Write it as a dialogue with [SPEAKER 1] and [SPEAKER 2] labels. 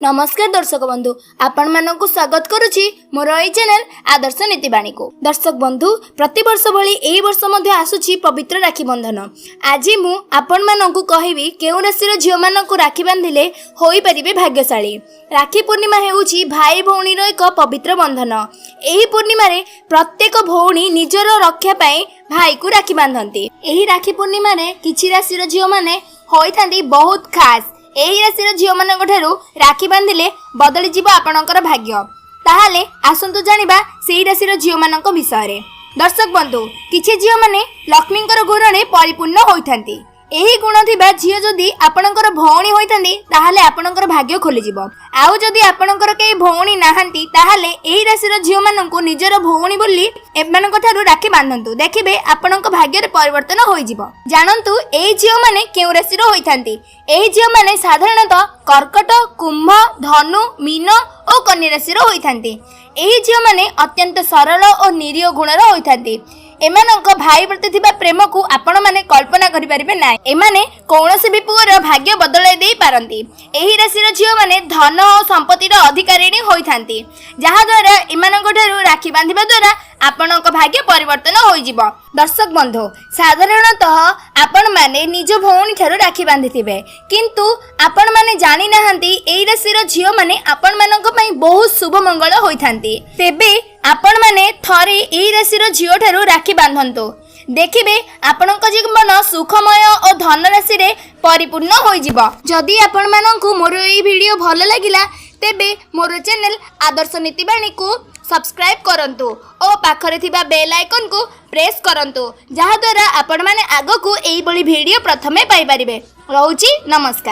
[SPEAKER 1] ନମସ୍କାର ଦର୍ଶକ ବନ୍ଧୁ, ଆପଣମାନଙ୍କୁ ସ୍ୱାଗତ କରୁଛି ମୋର ଏଇ ଚ୍ୟାନେଲ ଆଦର୍ଶ ନୀତିବାଣୀକୁ। ଦର୍ଶକ ବନ୍ଧୁ, ପ୍ରତିବର୍ଷ ଭଳି ଏହି ବର୍ଷ ମଧ୍ୟ ଆସୁଛି ପବିତ୍ର ରାକ୍ଷୀ ବନ୍ଧନ। ଆଜି ମୁଁ ଆପଣମାନଙ୍କୁ କହିବି କେଉଁ ରାଶିର ଝିଅମାନଙ୍କୁ ରାକ୍ଷୀ ବାନ୍ଧିଲେ ହୋଇପାରିବେ ଭାଗ୍ୟଶାଳୀ। ରାକ୍ଷୀ ପୂର୍ଣ୍ଣିମା ହେଉଛି ଭାଇ ଭଉଣୀର ଏକ ପବିତ୍ର ବନ୍ଧନ। ଏହି ପୂର୍ଣ୍ଣିମାରେ ପ୍ରତ୍ୟେକ ଭଉଣୀ ନିଜର ରକ୍ଷା ପାଇଁ ଭାଇକୁ ରାକ୍ଷୀ ବାନ୍ଧନ୍ତି। ଏହି ରାକ୍ଷୀ ପୂର୍ଣ୍ଣିମାରେ କିଛି ରାଶିର ଝିଅମାନେ ହୋଇଥାନ୍ତି ବହୁତ ଖାସ୍। ଏହି ରାଶିର ଝିଅମାନଙ୍କ ଠାରୁ ରାକ୍ଷୀ ବାନ୍ଧିଲେ ବଦଳିଯିବ ଆପଣଙ୍କର ଭାଗ୍ୟ। ତାହେଲେ ଆସନ୍ତୁ ଜାଣିବା ସେଇ ରାଶିର ଝିଅମାନଙ୍କ ବିଷୟରେ। ଦର୍ଶକ ବନ୍ଧୁ, କିଛି ଝିଅମାନେ ଲକ୍ଷ୍ମୀଙ୍କର ଗୁଣରେ ପରିପୂର୍ଣ୍ଣ ହୋଇଥାନ୍ତି। ଏହି ଗୁଣ ଥିବା ଝିଅ ଯଦି ଆପଣଙ୍କର ଭଉଣୀ ହୋଇଥାନ୍ତି, ତାହେଲେ ଆପଣଙ୍କର ଭାଗ୍ୟ ଖୋଲିଯିବ। ଆଉ ଯଦି ଆପଣଙ୍କର କେହି ଭଉଣୀ ନାହାନ୍ତି, ତାହେଲେ ଏହି ରାଶିର ଝିଅମାନଙ୍କୁ ନିଜର ଭଉଣୀ ବୋଲି ଏମାନଙ୍କ ଠାରୁ ରାକ୍ଷୀ ବାନ୍ଧନ୍ତୁ। ଦେଖିବେ, ଆପଣଙ୍କ ଭାଗ୍ୟରେ ପରିବର୍ତ୍ତନ ହୋଇଯିବ। ଜାଣନ୍ତୁ ଏହି ଝିଅମାନେ କେଉଁ ରାଶିର ହୋଇଥାନ୍ତି। ଏହି ଝିଅମାନେ ସାଧାରଣତଃ କର୍କଟ, କୁମ୍ଭ, ଧନୁ, ମୀନ ଓ କନ୍ୟା ରାଶିର ହୋଇଥାନ୍ତି। ଏହି ଝିଅମାନେ ଅତ୍ୟନ୍ତ ସରଳ ଓ ନିରୀହ ଗୁଣର ହୋଇଥାନ୍ତି। ଏମାନଙ୍କ ଭାଇ ପ୍ରତି ଥିବା ପ୍ରେମକୁ ଆପଣମାନେ କଳ୍ପନା କରିପାରିବେ ନାହିଁ। ଏମାନେ କୌଣସି ବି ପୁଅର ଭାଗ୍ୟ ବଦଳାଇ ଦେଇ ପାରନ୍ତି। ଏହି ରାଶିର ଝିଅମାନେ ଧନ ଓ ସମ୍ପତ୍ତିର ଅଧିକାରିଣୀ ହୋଇଥାନ୍ତି, ଯାହାଦ୍ୱାରା ଏମାନଙ୍କ ଠାରୁ ରାକ୍ଷୀ ବାନ୍ଧିବା ଦ୍ୱାରା ଆପଣଙ୍କ ଭାଗ୍ୟ ପରିବର୍ତ୍ତନ ହୋଇଯିବ। ଦର୍ଶକ ବନ୍ଧୁ, ସାଧାରଣତଃ ଆପଣମାନେ ନିଜ ଭଉଣୀ ଠାରୁ ରାକ୍ଷୀ ବାନ୍ଧିଥିବେ, କିନ୍ତୁ ଆପଣମାନେ ଜାଣିନାହାନ୍ତି ଏଇ ରାଶିର ଝିଅମାନେ ଆପଣମାନଙ୍କ ପାଇଁ ବହୁତ ଶୁଭ ମଙ୍ଗଳ ହୋଇଥାନ୍ତି। ତେବେ ଆପଣମାନେ ଥରେ ଏଇ ରାଶିର ଝିଅଠାରୁ ରାକ୍ଷୀ ବାନ୍ଧନ୍ତୁ। ଦେଖିବେ, ଆପଣଙ୍କ ଜୀବନ ସୁଖମୟ ଓ ଧନରାଶିରେ ପରିପୂର୍ଣ୍ଣ ହୋଇଯିବ। ଯଦି ଆପଣମାନଙ୍କୁ ମୋର ଏଇ ଭିଡ଼ିଓ ଭଲ ଲାଗିଲା, ତେବେ ମୋର ଚ୍ୟାନେଲ ଆଦର୍ଶ ନୀତିବାଣୀକୁ ସବସ୍କ୍ରାଇବ୍ କରନ୍ତୁ ଓ ପାଖରେ ଥିବା ବେଲ୍ ଆଇକନ୍କୁ ପ୍ରେସ୍ କରନ୍ତୁ, ଯାହାଦ୍ୱାରା ଆପଣମାନେ ଆଗକୁ ଏଇଭଳି ଭିଡ଼ିଓ ପ୍ରଥମେ ପାଇପାରିବେ। ରହୁଛି, ନମସ୍କାର।